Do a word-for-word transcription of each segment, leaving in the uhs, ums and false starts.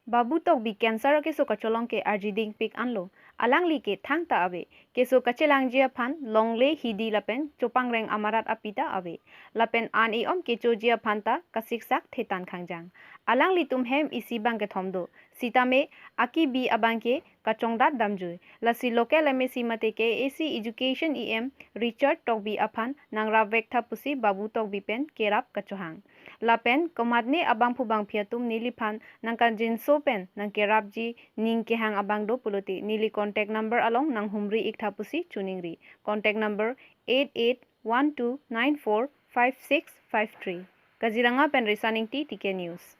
Babu Tokbi cancer akeso kacholong ke arjidingpik anlo. Alangli ke thangta ave. Keso kachelangji aphan longle, hidi lapen chopangreng amarat api ta ave. Lapen an-e-om kechoji aphan ta kasiksak thetan khangjang. Alanglitum hem isi bang kethom do. Sitame akibi abang ke kachongdat damjui. Lasi local M A C mate K A A C Education E M Richard Tokbi aphan nangrapvek tha pusi Babu Tokbi pen kerap kachohang. Lapen komatne abangphu bangphi atum neliphan nangkangjinso pen nangkerapji ning kehang abang do pulote neli contact number along nanghumri ik tha pusi choningri. Contact number eight eight one two nine four five six five three. Kaziranga pen Risan Ingti, T K News.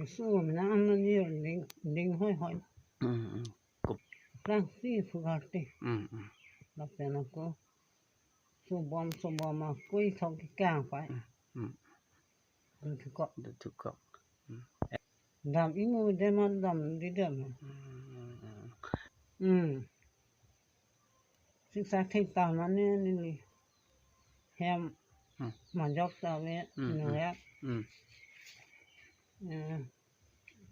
Su mina amani ding, ding hoi hoi. Mm, mm. Kup. Prang si fugarte. Mm, mm. Lapen ako subom subom akui thok kang pai. Mm, mm. Duthukok. Duthukok. Mm. Dam imu deman dam di dam. Mm, mm, mm. Hmm. Siksa thekta mane neli hem Hmm. majok ta ave Hmm, hmm. nungak. Hmm. Eh,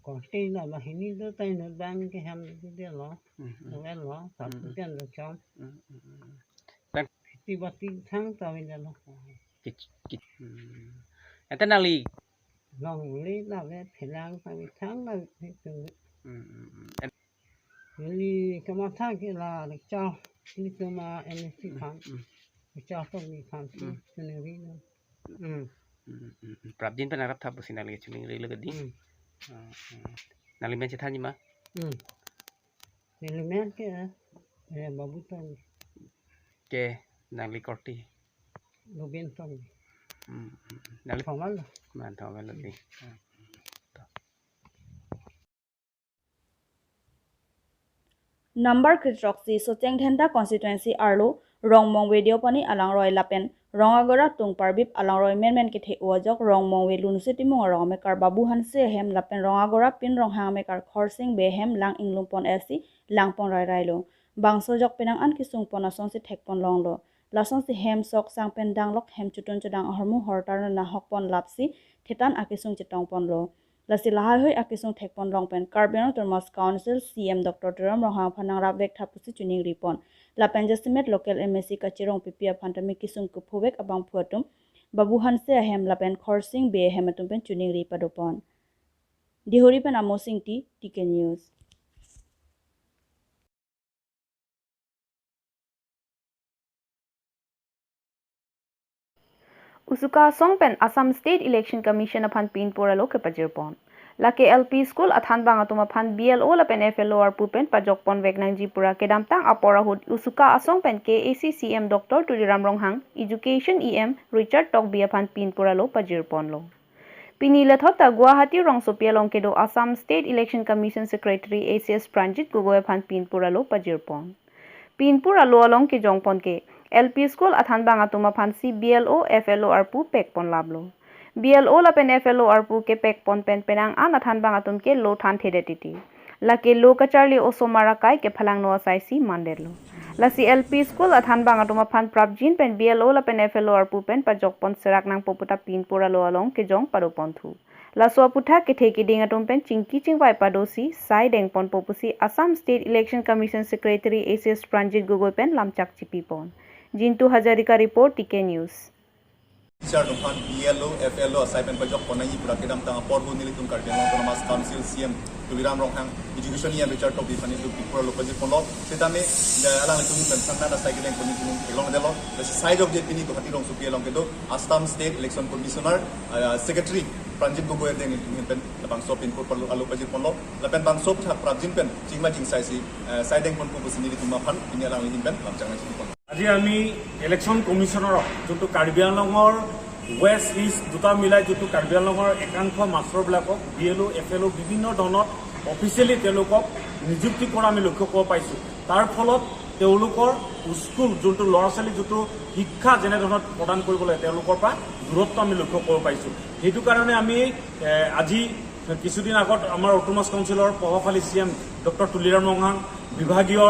korte la bahini do tai no bang ke hem di de lo. Hmm, hmm. Ave lo, Hmm, hmm. Sapu ken lo chom. Hmm, hmm, hmm. Bang Ti bati thangta ave de lo. Kich, kich. Hmm. Ante nangli? Longle la ave phelang ta ave thang la ave tu. Hmm, hmm, hmm. Neli kamatha ke la lecture, neli tuma M S C Hmm, aphan, hmm. Lecture Tokbi aphan, Hmm. Choningri lo. Hmm. Hmm, hmm, hmm. Prapjin pen arap tha pusi nangli choningri lo kedi. Hmm. Ah, ah. Nangli men chethanji ma? Hmm. Neli men ke, eh, Babu Tokbi. Ke nangli korte? Lubin Tokbi. Hmm, hmm, hmm. Nangli Thomal lo. Man Thomal lo di. Hmm. Number kre-throksi Socheng Dhenta constituency arlo Rongmongve Deopani alangroi lapen Rongagora Tungparbip alangroi menmen kethe-o ajok Rongmongve Lunse Timung arong amekar Babu Hanse ahem lapen Rongagora Pin Ronghang amekar Khorsing Bey ahem lang inglum pon esi langpon rai rai lo. Bangso ajok penang an kesung pon asonsi thek pon longlo. Lasonsi hem sok sang pen danglok hem chotun chodang ahormu hortar nahok pon lapsi thetan akesung chetong ponlo. Lasi lahaihui akesung thek pon long pen Karbi Anglong Autonomous Council C E M Doctor Tuliram Ronghang aphan nangrapvek tha pusi choningri pon. Lapen jasemet local M A C kachirong pipi aphan tame kesung kephovek abangphu atum Babu Hanse ahem lapen Khorsing Bey ahem atum pen choningri pado pon. Dihori pen Amos Ingti, T K News. Usuka asong pen Assam State Election Commission aphan pinpur alo kepajir pon. Lake L P school athanbang atum aphan B L O lapen F L O arpu pen pajok ponvek nangji pura kedamtang apor ahut usuka asong pen K A A C C E M Doctor Tuliram Ronghang, Education E M Richard Tokbi aphan pinpur alo pajir ponlo. Pini lethot ta Guwahati rongsopi along kedo Assam State Election Commission Secretary A C S Pranjit Gogoi aphan pinpur alo pajir pon. Pinpur alo along kejong pon ke L P school athanbang atum aphan si B L O, F L O arpu pek pon laplo. B L O lapen F L O arpu kepek pon pen penang an athanbang atum ke lo thanthedet titi. Lake lo kacharli osomar akai kephalangno asai si mandetlo. Lasi L P school athanbang atum aphan prapjin pen B L O lapen F L O arpu pen pajok pon serak nangpo puta pinpur alo along kejong pado ponthu. Laso aputhak kethe keding atum pen chingki chingvai padosi sai deng ponpo pusi Assam State Election Commission Secretary A C S Pranjit Gogoi pen lamchak chipi pon. Jintu Hazarika report, T K News. Teacher atum aphan B L O, F L O asai pen pajok pon nangji pura kedamtang apor ahut nelitum Karbi Anglong Autonomous Council C E M Tuliram Ronghang, Education E M Richard Tokbi aphan nelitum pinpur alo pajir ponlo. Setame, ja alanglitum pen sangnan asai kedeng pon nelitum kelong delo. Lasi sai jok je pini Guwahati rongsopi along kedo Assam State Election Commissioner, ah, Secretary Pranjit Gogoi adeng nelitum pen labangso pinpur alo pajir ponlo. Lapen bangso aputhak prapjin pen chingma chingsai si, ah, sai deng ponpo pusi nelitum aphan pini alangli ahin pen lamchak nangchipi pon. আজি আমি ইলেকশ্যন কমিশ্যনাৰক, যোনটো কাৰ্বি আংলঙৰ ৱেষ্ট ইষ্ট দুটা মিলাই যিটো কাৰ্বি আংলঙৰ একাংশ মাষ্টৰবিলাকক বি এল অ', এফ এল অ' বিভিন্ন ধৰণত অফিচিয়েলি তেওঁলোকক নিযুক্তি কৰা আমি লক্ষ্য কৰিব পাইছোঁ। তাৰ ফলত তেওঁলোকৰ স্কুল, যোনটো ল'ৰা ছোৱালী যিটো শিক্ষা যেনে ধৰণত প্ৰদান কৰিব লাগে, তেওঁলোকৰ পৰা দূৰত্ব আমি লক্ষ্য কৰিব পাইছোঁ। সেইটো কাৰণে আমি, এ, আজি কিছুদিন আগত আমাৰ অট'নমাছ কাউন্সিলৰ প্ৰভাৱশালী চি এম ডক্টৰ তুলিৰাম ৰংহাং, বিভাগীয়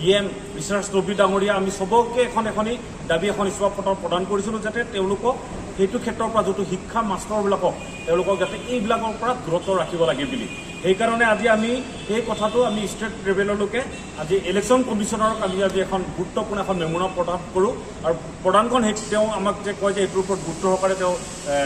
ই এম ৰিচাৰ্চ তৌবি ডাঙৰীয়া, আমি চবকে এখন এখনি দাবী এখন ইস্তফা পত্ৰ প্ৰদান কৰিছিলোঁ, যাতে তেওঁলোকক সেইটো ক্ষেত্ৰৰ পৰা যিটো শিক্ষা মাষ্টৰবিলাকক তেওঁলোকক যাতে এইবিলাকৰ পৰা দূৰত্ব ৰাখিব লাগে বুলি। সেইকাৰণে আজি আমি এই কথাটো আমি ষ্টেট লেভেললৈকে আজি ইলেকশ্যন কমিশ্যনাৰক আমি আজি এখন গুৰুত্বপূৰ্ণ এখন মেম'ৰাণ্ডাম প্ৰদান কৰোঁ আৰু প্ৰদানখন সেই তেওঁ আমাক যে কয় যে এইটোৰ ওপৰত গুৰুত্ব সহকাৰে তেওঁ এ,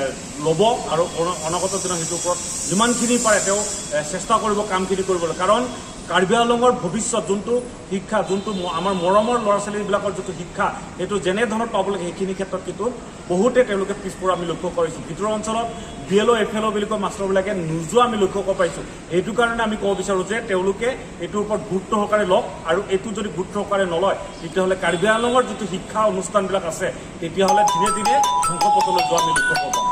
ল'ব আৰু অন- অনাগত দিনত সেইটোৰ ওপৰত যিমানখিনি পাৰে তেওঁ এ, চেষ্টা কৰিব কামখিনি কৰিবলৈ। কাৰণ কাৰ্বি আংলঙৰ ভৱিষ্যত যোনটো শিক্ষা, যোনটো ম- আমাৰ মৰমৰ ল'ৰা ছোৱালীবিলাকৰ যিটো শিক্ষা, সেইটো যেনে ধৰণত পাব লাগে সেইখিনি ক্ষেত্ৰত কিন্তু বহুতে তেওঁলোকে পিছপৰা আমি লক্ষ্য কৰিছোঁ। ভিতৰুৱা অঞ্চলত বি এল অ', এফ এল অ' বুলি কয় মাষ্টৰবিলাকে নোযোৱা আমি লক্ষ্য কৰিব পাৰিছোঁ। সেইটো কাৰণে আমি ক'ব বিচাৰোঁ যে তেওঁলোকে এইটোৰ ওপৰত গুৰুত্ব সহকাৰে লওক আৰু এইটো যদি গুৰুত্ব সহকাৰে নলয় তেতিয়াহ'লে কাৰ্বি আংলঙৰ যিটো শিক্ষা অনুষ্ঠানবিলাক আছে তেতিয়াহ'লে দিনে দিনে ধ্বংস পথলৈ যোৱা আমি লক্ষ্য কৰিব।